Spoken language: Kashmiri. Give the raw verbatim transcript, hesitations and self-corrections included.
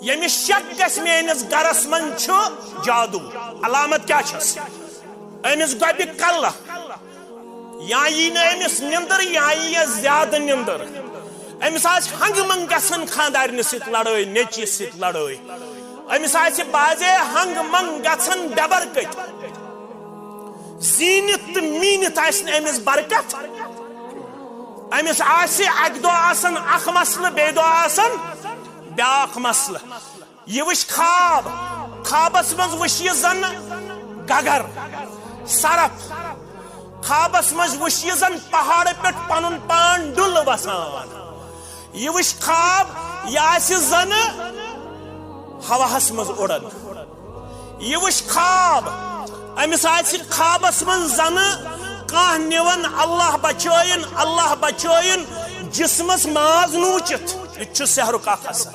ییٚمِس شک گژھِ میٲنِس گرس منٛز چھُ جادو، علامت کیٛاہ چھس؟ أمِس گۄبہِ کلہٕ، یا یی نہٕ أمِس نِندٕر، یا یی یَس زیادٕ نِندٕر۔ أمِس آسہِ ہنگہٕ منگہٕ گژھان خانٛدارنہِ سۭتۍ لڑٲے، نیٚچوِس سۭتۍ لڑٲے۔ أمِس آسہِ بازے ہنگہٕ منگہٕ گژھان بے برکٔتۍ۔ زیٖنِتھ تہٕ میٖنِتھ آسہِ نہٕ أمِس برکت۔ أمِس آسہِ اکہِ دۄہ آسان اکھ مسلہٕ، بیٚیہِ دۄہ آسان بیٛاکھ مسلہٕ۔ یہِ وٕچھ خواب، خوابس منٛز وٕچھ یہِ زن گگر، سرپھ۔ خوابس منٛز وٕچھ یہِ زن پہاڑٕ پٮ۪ٹھ پنُن پان ڈُلہٕ وسان۔ یہِ وٕچھ خواب، یہِ آسہِ زن ہواہس منٛز اُڑان۔ یہِ وٕچھ خواب، أمِس آسہِ خوابس منٛز زن کانٛہہ نِوان، اللہ بچٲیِن، اللہ بچٲیِن، جسمس ماز نوٗچِتھ۔ یہِ تہِ چھُ سحرُک اکھ اثر۔